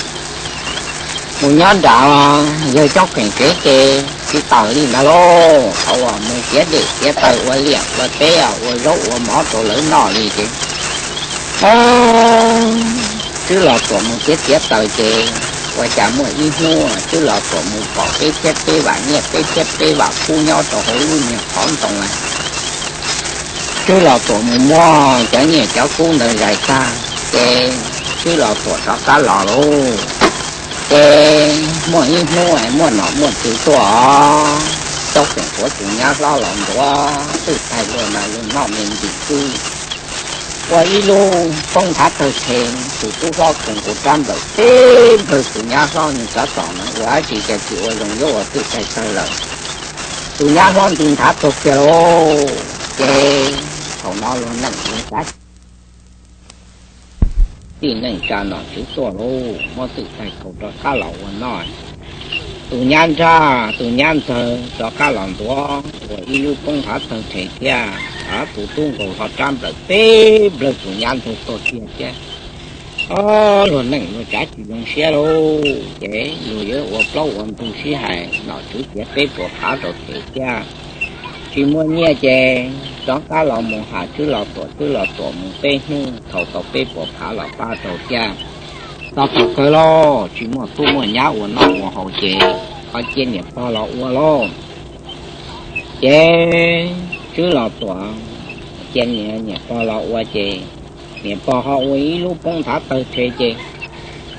Mus nyob nrad, yawg caub feem tsev ces tsis tawm li ntawd lauj. Thaum uas mus tiav dej tiav taws ua liam ua teb, ua zaub ua mov rau lawv noj li ces Tswb Los Tuam mus tiav tiav taws ces ua cas muaj ib hnub Tswb Los Tuam mus pom peb thiab peb vam nyiaj, peb thiab peb vam kub nyob rau hauv lub niag qhov ntoo lawm. Tswb Los Tuam mus muab cov nyiaj cov kub ntawd zais tag ces Tswb Los Tuam rov qab los lauj. Ces muaj ib hnub muaj nom muaj tswv tuaj os. Caub Feem Suav tus nyab hlob los ntuav twj taig luag mas luag noj me ntim xwb, ua ib lub poob nthav tawg rhe, tus tub hlob koos nkaus rab nplawm teb nplawg tus nyab hlob nws txov tom na ua dab tsi cas tsis ua zoo yuav ua twj taig tawg lawm. Tus nyab hlob nti nthav tuag kiag lauj. Ces thaum no luag neej ua cav tij neej tsa nom tswv tuaj lauj, muab twj taig kaus rov qab los ua noj. Tus nyab nrag tus nyab ntxawg rov qab los ntuav ua ib lub poob nthav tawg rhe thiab, tus tub nkaus hlo rab nplawm teb nplawg tus nyab ntxawg tuag kiag thiab. Ob, luag neej luag tsav tsis zoo siab lauj, ces luag yuav ua plaub ua ntug sib hais, nom tswv tiav peb puas phav rau them thiab. Tsis muaj nyiaj ces rov qab los mus ham Tswb Los Tuam, Tswb Los Tuam mus peb hnub thau tau peb puas phav los pab rau thiab. Tau thaum kawg lauj, tsis muaj tub muaj nyab ua noj ua haus ces ho cia niam pog los ua lauj. Ces Tswb Los Tuam cia niam pog los ua ces niam pog ho ua ib lub poob nthav tawg rhe ces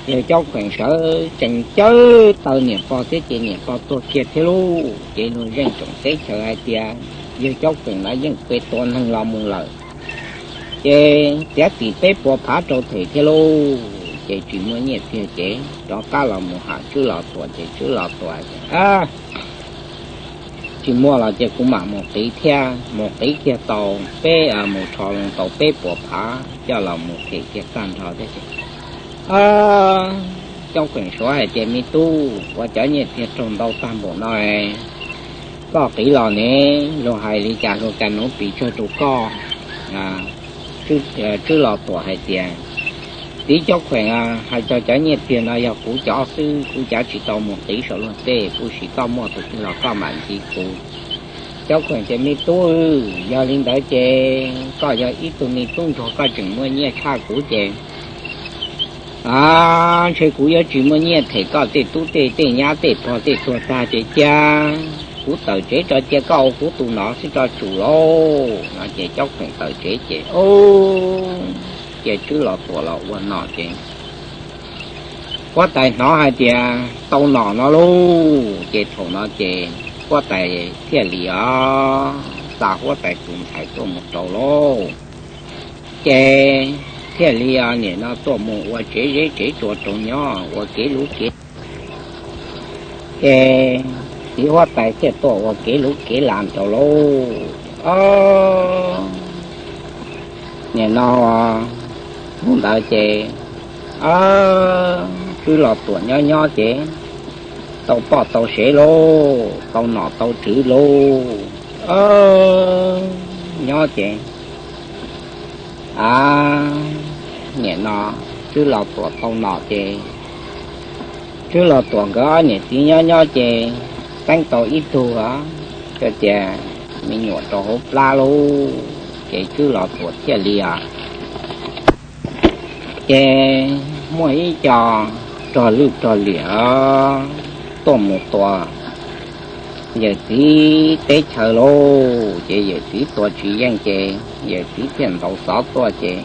yawg Caub Feem sawv tsees cawb taw niam pog thiab ces niam pog tuag kiag thiab lauj. Ces luag zeej tsoom teb chaws hais tias yawg Caub Feem no yeej pe tua neeg los mus lawm, ces tiav tim peb puas phav rau them thiab lauj. Ces tsis muaj nyiaj tiag ces rov qab los mus ham Tswb Los Tuam ces Tswb Los Tuam tsis muaj los ces kuv mam mus qiv thiab. Mus qiv kiag tau peb, mus rho loo tau peb puas phav coj los mus them kiag tag nrho thiab. Caub Feem suav hais tias me tub, ua cov nyiaj tiag raug ntau tag npaum no, koj qiv los ne, luag hais li cas luag ka nuv pes tsawg rau koj? Tswb Los Tuam hais tias txiv Caub Feem, hais txog cov nyiaj tiag no yog kuv cov xwb, kuv cav tsis tau mus qiv saum luag tej, kuv sim koj muaj tus twg los koj mam ntxiv kuv. Caub Feem tias me tub, yog li ntawd ces koj yog ib tug me tub ntsuag koj tseem muaj nyiaj tshaj kuv ces ntshe kuv yuav tsis muaj nyiaj them koj tej tub tej tej nyab tej pog tej tuag tag ces cia kuv tawm tsev tso cia koj ua kuv tus nom xwb tso tsum lauj. No ces Caub Feem tawm tsev ces cia Tswb Los Tuam los ua nom ces huab tais hnov hais tias tau nom no lauj, ces thaum no ces huab tais thiaj li os xa huab tais tus ntxhais tuaj mus rau lauj. Ces thiaj li os nim no tuaj mus ua tsev zeb tsev tsua rau nyob ua kev luv kev ces txiv huab tais thiaj tuaj ua kev luv kev las rau lauj. Os, nim no hnub ntawd ces Tswb Los Tuam nyob nyob ces tau poj tau sev lauj, tau nom tau tswv lauj. Nyob ces a, nim no Tswb Los Tuam tau nom ces Tswb Los Tuam nkawd ob niam txiv nyob nyob ces teeb tau ib tug, tias me nyuam rau hauv plab lauj, ces Tswb Los Tuam thiaj li os ces muaj ib co rog lwj rog liam tuaj mus tua yawm txiv teb chaws lauj, ces yawm txiv tua tsis yeej ces yawm txiv thiaj ntaus xov tuaj ces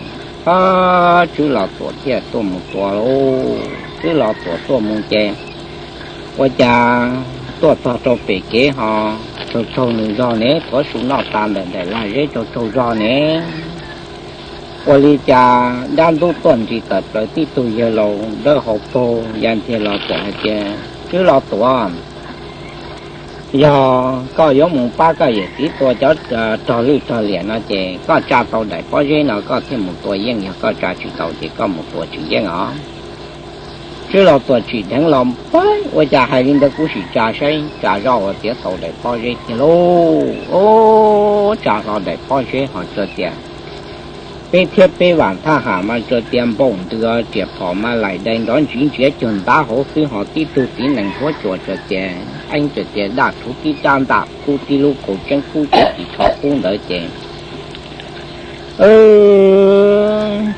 Tswb Los Tuam thiaj tuaj mus tua lauj. Tswb Los Tuam tuaj mus ces ua cas tuaj txog rau pem kev ho raug raug nws zog ne, tuav su noj tas ntawm daim lag zeb raug raug zog ne. Ua li cas dab ntub tuaj nris tawm plaws tib tug yawg laus dawb hau paug ya ntiag los txawm hais tias Tswb Los Tuam, yog koj yuav mus pab koj yawm txiv tua cov rog lwj rog liam no ces koj tsa tau daim pob zeb no koj thiaj mus tua yeej, yog koj tsa tsis tau ces koj mus tua tsis yeej os. Tswb Los Tuam tsim dheev los pab ua cas hais li ntawd kuv sim tsa saib, tsa zoj ua tiav tau daim pob zeb tiag lauj. Tsa hlo daim pob zeb ho tsuas tias peb thiab peb vam thaj ham mas tsuas tias npaum ntws, riam phom mas laim dai nrov ntsiv ntsiav cuag ntab hauv xwb, ho tib tug txiv nees huab cua tsuas tias eeb tsuas tias daj rhuv tib rab ntam kub tib lub kaus tseeb kub tib tis tsho kub ntawd ces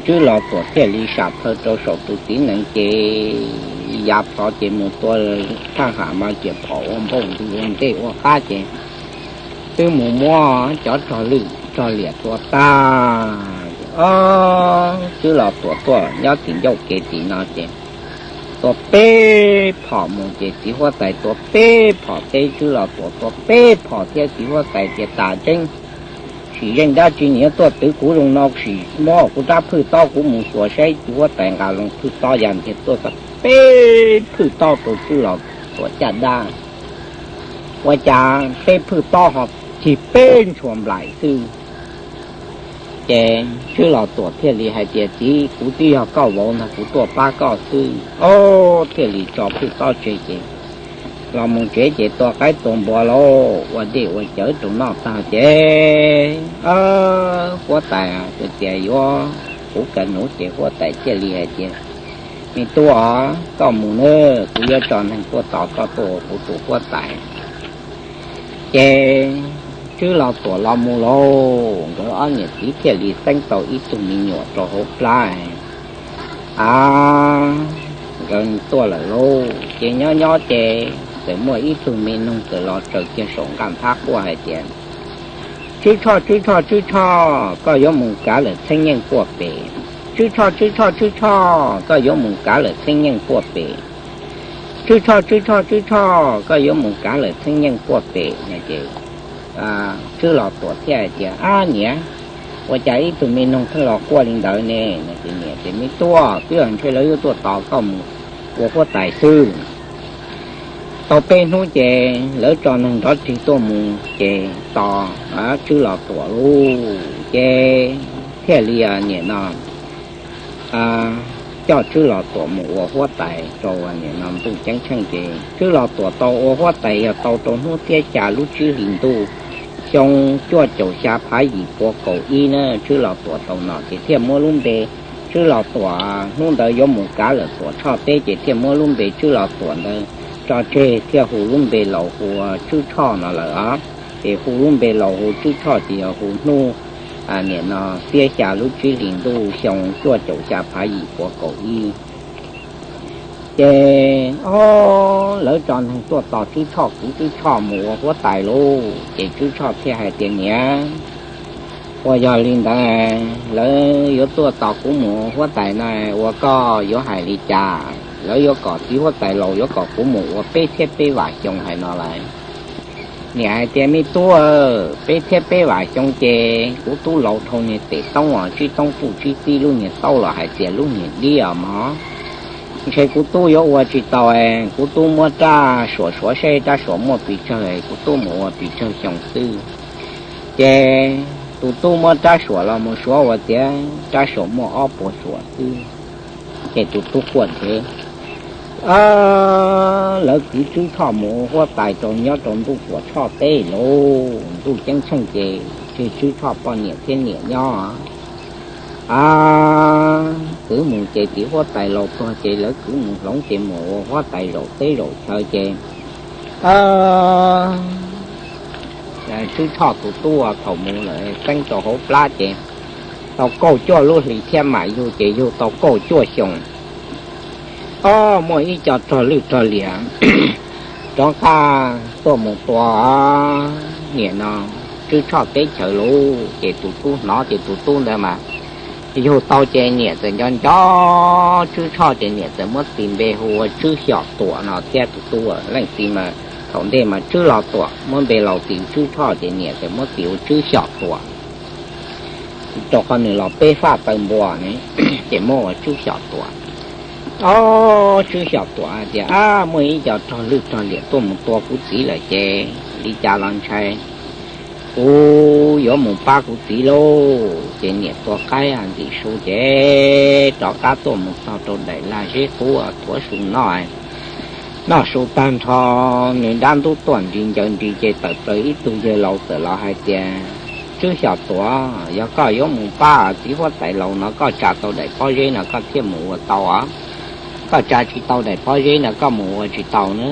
Tswb Los Tuam thiaj li sam plhaw rau saum tus txiv nees ces yav plhov ces mus tua thaj ham mas riam phom ua npaum ntws ua ntej ua qab ces twb mus muab cov rog lwj rog liam tua tag. Tswb Los Tuam tuaj nyob tim ncauj kev tim no ces Tua peb phom mus ces txiv huab tais tua peb phom teb, Tswb Los Tuam tua peb phom thiab. Txiv huab tais tias, Tas tseeb, sim zeej dab tsi nws yuav tuaj twv kuv zoo no, sim muab kuv rab phwj tob kuv mus xyuas saib. Txiv huab tais nqa loo phwj tob ya ntiag tuaj txog peb phwj tob rau Tswb Los Tuam caj dab. Ua cas peb phwj tob ho cig peb ntshua nplaim xwb. Ces Tswb Los Tuam thiaj li hais tias, Txiv, kuv twb yog koj vauv ntag, kuv tuaj pab koj xwb. Ob, thiaj li tso phwj tob tseg ces los mus tsev ces tua qaib tua npua lauj, ua dej ua cawv rau noj tag ces huab tais tias yuav kuv kav nuv ces huab tais thiaj li hais tias, Me tub, koj mus nawb, kuv yuav tso neeg tuaj tos koj tuaj ua kuv tus huab tais. Ces Tswb Los Tuam los mus lauj, nkawd ob niam txiv thiaj li xeeb tau ib tug me nyuam rau hauv plab. A, nkawd tuaj lawm lauj, ces nyob nyob ces txawm muaj ib tug me noog txawm los tsaws kiag saum nqaj nthab quaj hais tias, Tswb Tshoj, Tswb Tshoj, Tswb Tshoj, koj yuav mus kav lawm txheeb yeej puaj pem. Tswb Tshoj, Tswb Tshoj, Tswb Tshoj, koj yuav mus kav lawm txheeb yeej puaj pem. Tswb Tshoj, Tswb Tshoj, Tswb Tshoj, koj yuav mus kav lawm txheeb yeej puaj pem. Ces Tswb Los Tuam thiaj hais tias, Ab niam, ua cas ib tug me noog pheej los quaj li ntawd ne? Niam tias, Me tub, twb yog ntshe lawv yuav tuaj tos koj mus ua huab tais xwb. Tau peb hnub ces lawv tso neeg nrov rhij tuaj mus ces tos Tswb Los Tuam lauj, ces thiaj li niam no coj Tswb Los Tuam mus ua huab tais rau niam no ntuj ceeb tsheej. Ces Tswb Los Tuam tau ua huab tais yog tau rau hnub xiab xya lub tsib hlis ntuj xyoo cuaj caum xya phav yim pua kaum ib na, Tswb Los Tuam tau no ces thiaj muab lub npe, Tswb Los Tuam hnub ntawd yuav mus kav lawm Tuam Tshoj teb ces thiaj muab lub npe Tswb Los Tuam ntawd tso tseg thiaj hu lub npe laus hu ua Tswb Tshoj no lawm os. Ces hu lub npe laus hu Tswb Tshoj ces yog hu hnub niam no xiab xya lub tsib hlis ntuj xyoo cuaj caum xya phav yim pua kaum ib. Ces ob, lawv tso neeg tuaj tos Tswb Tshoj, kwv Tswb Tshoj mus ua huab tais lauj. Ces Tswb Tshoj thiaj hais tias, Niam, ua yog li ntawd lawv yuav tuaj tos kuv mus huab tais na, ua koj yuav hais li cas? Lawv yuav kom txiv huab tais laus yuav kom kuv mus ua peb txhiab peb vam xyoo hais no lawm. Niam hais tias, Me tub, peb txhiab peb vam xyoo ces kuv tub laus dhau niag tes toob os, tsib toob txuj tsib txib lub niag taub los hais tias lub niag dib os mog. Ntshe kuv tub yuav ua tsis tau, kuv tub muab rab suam suav saib rab suam muaj pes tsawg, kuv tub mus ua pes tsawg xyoo xwb. Ces tus tub muab rab suam los mus suav ua tias rab suam muaj ob puas suam xwb. Ces tus tub quaj nrhev. Lawv kwv Tswb Tshoj mus ua huab tais rau nyob rau ntuj Tuam Tshoj teb lauj, ntuj ceeb tsheej ces tseg Tswb Tshoj poj niam thiab niam nyob. A, kwv mus ces txiv huab tais laus tuag ces lawv kwv mus hloov ces mus ua huab tais zaum teb zaum chaw ces Tswb Tshoj tus tub thaum mus lawm xeeb rau hauv plab ces tau kaum cuaj lub hlis thiab mam yug ces yug tau kaum cuaj xyoo. Ob, muaj ib co rog lwj rog liam rov qab tuaj mus tua niam no Tswb Tshoj teb chaws lauj. Ces tus tub hnov ces tus tub ntawd mas yug tau ces niam txawm nco nco Tswb Tshoj ces niam txawm muab tis npe hu ua Tswb Xyom Tuam no thiab. Tus tub leej txiv mas thaum ntej mas Tswb Los Tuam, muab npe laus tis Tswb Tshoj ces niam txawm muab tis ua Tswb Xyom Tuam, rau qhov nws los peb faj taw npua ne, ces muab ua Tswb Xyom Tuam. Ob, Tswb Xyom Tuam hais tias, Ab, muaj ib co rog lwj rog liam tuaj mus tua kuv txiv lawm ces li cas los ntshai kuv yuav mus pab kuv txiv lauj. Ces niam tua qaib ntxim su ces rov qab tuaj mus txog rau daim lag zeb qub thuav su noj. Noj su tag nrho, nws dab ntub tuaj nris ncaws nris ces tawm plaws ib tug yawg laus txawm los hais tias, Tswb Xyom Tuam, yog koj yuav mus pab txiv huab tais laus no koj tsa tau daim pob zeb no koj thiaj mus ua tau os. Koj tsa tsis tau daim pob zeb no koj mus ua tsis tau na.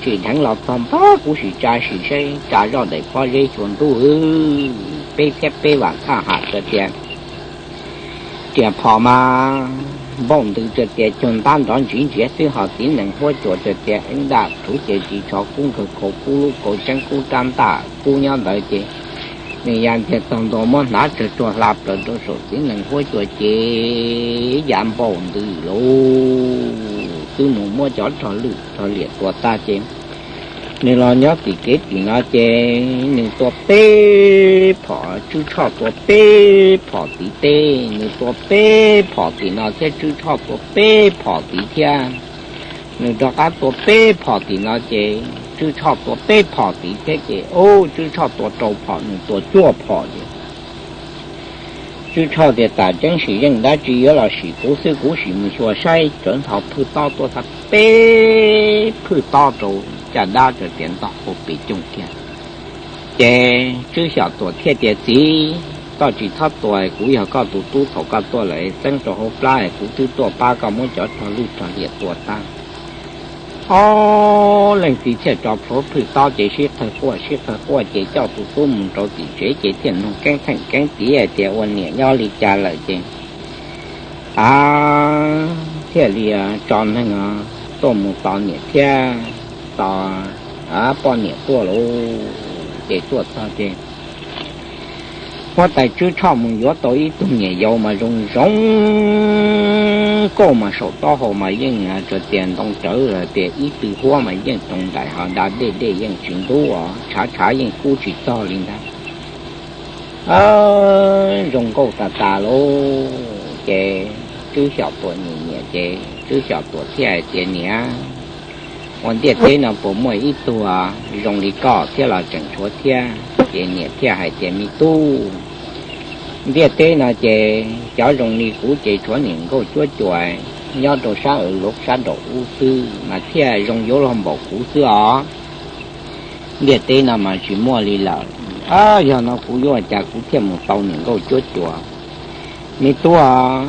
Tsim dheev los txog npab kuv sim tsa sim saib, tsa zoj daim pob zeb xyuas ntuj, peb txhiab peb vam thaj ham tsa tias riam phom mas npaum ntws tsa tias cuag ntab nrov ntsiv ntsiav xwb, ho txiv nees huab cua tsa tias eeb daj rhuv ces ris tsho kub nkawg kaus kub lub kaus tseeb kub rab ntaj kub nyob ntawd ces nws ya ntiag tog ntua muab hnav tsawg ruag hla plaws rau saum txiv nees huab cua ces ya npaum ntws lauj. twb mus muab cov rog lwj rog liam tua tag ces nws los nyob tim kev tim no ces nws tua peb phom, Tswb Tshoj tua peb phom tim teb, nws tua peb phom tim no thiab Tswb Tshoj tua peb phom tim thiab. Nws rov qab tua peb phom tim no ces Tswb Tshoj tua peb phom tim thiab ces ub, Tswb Tshoj tua rau phom, nws tua cuaj phom ces Tswb Tshoj tias, Tam tseeb sim zeej dab tsi yuav los sim kuv xwb, kuv sim mus xyuas saib, txawm nthos phwj tob tuaj txog peb phwj tob rau caj dab, txawm tias ntog ua pes coog kiag. Ces Tswb Xyom Tuam thiaj tias, Txiv, koj tsis txhob tua, kuv yog koj tus tub, thaum koj tuaj lawm txeeb rau hauv plab, kuv twb tuaj pab koj muab cov rog lwj rog liam tua tag. Ob leej txiv thiaj tso plhuav phwj tob ces sib qawg quaj sib qawg quaj ces coj tus tub mus rau tim tsev ces thiaj nug keeb theej keeb tiv hais tias, Ua niam nyob li cas lawm? Ces a thiaj li tso neeg tuaj mus tos niam thiab tos poj niam tuaj lauj. Ces tuaj txog ces huab tais Tswb Tshoj mus yuav tau ib tug niam yau mas zoo zoo nkauj mas saum taub hau mas yeej tsuas tias ntoo cawv tias ib tw huab mas yeej toog nraim ho da dej dej yeej tsis ntub os, tshav tshav yeej kub tsis txog li ntag. Zoo nkauj tas tas lauj. Ces Tswb Xyom Tuam nyiam nyiam ces Tswb Xyom Tuam thiaj hais tias, Niam, ua ntiaj teb no puas muaj ib tug zoo li koj thiab los tseem tshuav thiab? Ces niam thiaj hais tias, Me tub, ntiaj teb no ces cov zoo li kuv ces tshuav niam nkauj cuab cuas nyob rau sab aws luv sab nraum ub xwb mas thiaj zoo yuav luag npaum kuv xwb os. Ntiaj teb no mas tsis muaj li lawm. Yog no kuv yuav ua cas kuv thiaj mus tau niam nkauj cuab cuas? Me tub,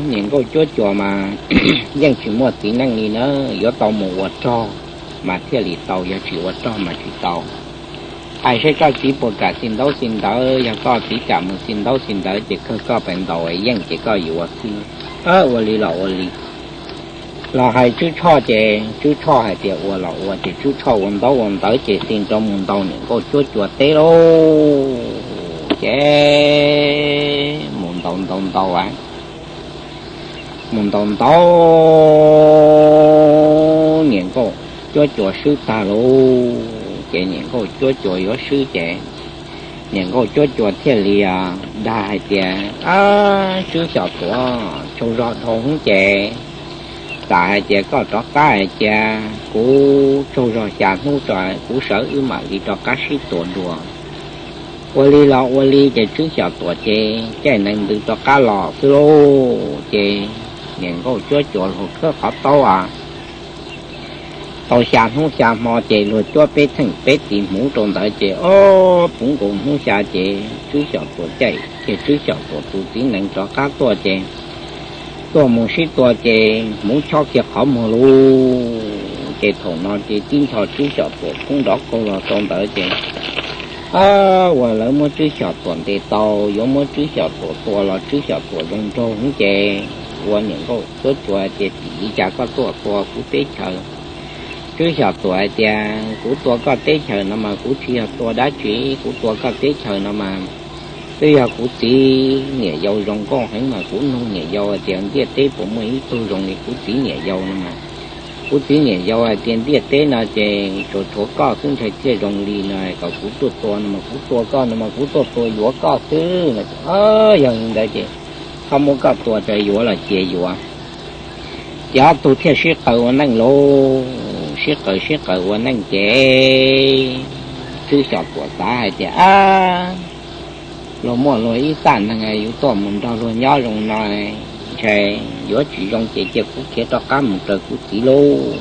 niam nkauj cuab cuas mas yeej tsis muaj txiv neej li na, yuav tau mus ua rog mas thiaj li tau, yog tsis ua rog mas tsis tau. Hais saib koj txiv puas kam xi ntaub xi ntawv, yog koj txiv kam mus xi ntaub xi ntawv ces kawg koj pes ntaus yeej ces koj yuav xwb. Ua li los ua li. Los hais Tswb Tshoj ces Tswb Tshoj hais tias ua los ua, ces Tswb Tshoj ua ntaub ua ntawv ces xi rau mus ntaus niam nkauj cuab cuas teb lauj. Ces mus ntaus ntaus ntaus, mus ntaus ntaus niam nkauj cuab cuas swb tag lauj. Ces niam nkauj cuab cuas yuav swb ces niam nkauj cuab cuas thiaj li dag hais tias, Tswb Xyom Tuam, tsaug zog dhau hwv ces tam hais tias koj rov qab hais tias kuv tsaug zog xya hnub tso, kuv sawv wb mam li rov qab sib tua dua. Ua li los ua li ces Tswb Xyom Tuam ces caij nees ntws rov qab los xwb lauj. Ces niam nkauj cuab cuas luag khawb qhov taub a, tau xya hnub xya hmo ces luag cuab peb theej peb txiv hmuv rau ntawd ces ob puv nkaus hnub xya ces Tswb Xyom Tuam caij, ces Tswb Xyom Tuam tus txiv nees rov qab tuaj ces tuaj mus sib tua ces hmuv chob kiag qhov muag lauj. Ces thaum no ces tib ncho Tswb Xyom Tuam poob nrov qaug los rau ntawd ces ua lawv muab Tswb Xyom Tuam ntes tau, yuav muab Tswb Xyom Tuam tua los Tswb Xyom Tuam zoo nraug ces ua niam nkauj cuab cuas tias, Tim li cas koj tuaj tua kuv teb chaws? Tswb Xyom Tuam hais tias, Kuv tua koj teb chaws no mas kuv tsis yog tua dab tsi, kuv tua koj teb chaws no mas twb yog kuv txiv niam yau zoo nkauj heev mas kuv nug niam yau hais tias ntiaj teb puas muaj ib tug zoo li kuv txiv niam yau no mas kuv txiv niam yau hais tias ntiaj teb no ces tsuas tshuav koj xwb ntshai thiaj zoo li no, kom kuv tuaj tua no mas kuv tua koj no mas kuv tuaj tua yuav koj xwb. Yog li ntawd ces txhob muab koj tua, txawm yuav los cia yuav. Ces ob tug thiaj sib qawm ua neej lauj, sib qawm sib qawm ua neej ces Tswb Xyom Tuam xav hais tias, Ab, luag muaj luag ib txaj neeg yuav tuaj mus nrog luag nyob zoo no, ntshai yuav tsis zoo ces cia kuv khiav rov qab mus raws kuv txiv lauj.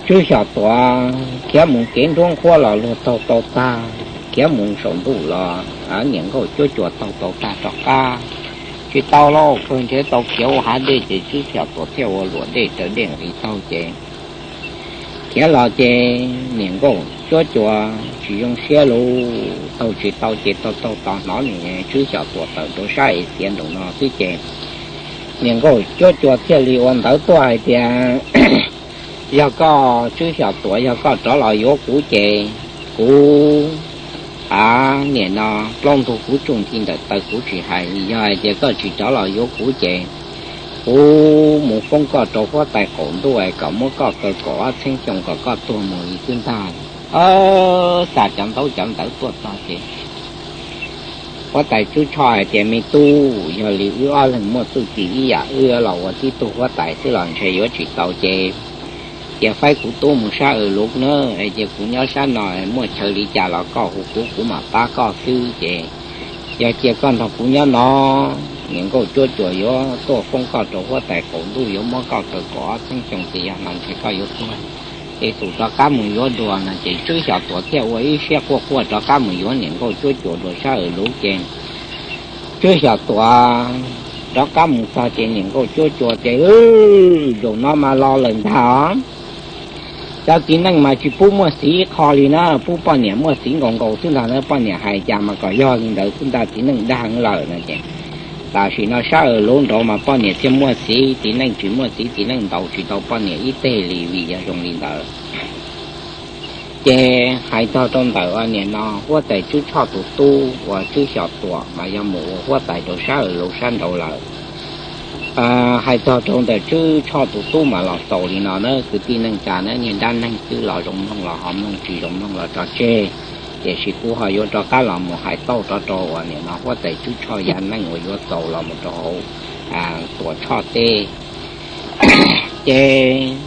Tswb Xyom Tuam khiav mus kev nruab nqhuab los luag taug tau tag, khiav mus saum ntuj los niam nkauj cuab cuas taug tau tag rov qab. Tsis tau lauj, kawg nrhiav tau khiav ua hav dej ces Tswb Xyom Tuam thiaj ua luam dej raws dej nqis taug ces khiav los ces niam nkauj cuab cuas tsis zoo siab lauj, taug tsis tau ces taug taug tos hnov niam Tswb Xyom Tuam tawm rau sab ev tiav nraum no xwb ces niam nkauj cuab cuas thiaj li ua ntawv tuaj hais tias, Yog koj Tswb Xyom Tuam, yog koj rov los yuav kuv ces kuv, a, niam no plaub ntug kuv tsuj nthi ntawm taw kuv tsis hais. Yog hais tias koj tsis rov los yuav kuv ces Kuv mus foob koj rau huab tais qaum ntuj es kom muab koj kaw kaum ob txheeb xyoo kom koj tuag mus li xwb ntag. Xa cov ntaub cov ntawv tuaj txog ces huab tais Tswb Tshoj hais tias, Me tub, yog li wb ob leeg muaj txuj ci ib yam, wb los ua tib tug huab tais xwb los ntshe yuav tsis tau ces cia faib kuv tub mus sab Aws Luv na, es cia kuv nyob sab no, muaj chaw li cas los koj hu kuv, kuv mam pab koj xwb. Ces yog cia koj nrog kuv nyob no, niam nkauj cuab cuas yuav tuaj foob koj rau huab tais qaum ntuj, yuav muab koj kaw kaum ob txheeb xyoo, ces yog no ntshe koj yuav tuag. Ces tus rov qab mus yuav dua no ces Tswb Xyom Tuam thiaj ua ib siab quaj quaj rov qab mus yuav niam nkauj cuab cuas dua sab Aws Luv ces Tswb Xyom Tuam rov qab mus txog ces niam nkauj cuab cuas ces, Zaum no mas los lawm ntag os. Cov txiv neej mas tsis pub muaj xiv ib qho li na, pub poj niam muaj xiv nkaus nkaus xwb ntag na. Poj niam hais cas mas kom yog li ntawd xwb ntag, txiv neej dag lawm no ces tam sim no sab Aws Luv nraud mas poj niam thiaj muaj xiv, txiv neej tsis muaj xiv, txiv neej ntaus tsis tau poj niam ib teg li vim yog zoo li ntawd. Ces hais txog rau ntawm nim no huab tais Tswb Tshoj tus tub uas Tswb Xyom Tuam mas yog mus ua huab tais rau sab Aws Luv sab nraud lawm. Hais txog rau ntawm Tswb Tshoj tus tub mas los xaus li no na, kwv tij neej tsa na, niag dab neeg twb los zoo mloog los ho mloog, tsis zoo mloog los tso tseg. Tiam sis kuv ho yuav rov qab los mus hais tauj rov rau uas nim no huab tais Tswb Tshoj yam neej uas yuav xaus los mus rau hauv Tuam Tshoj teb. Ces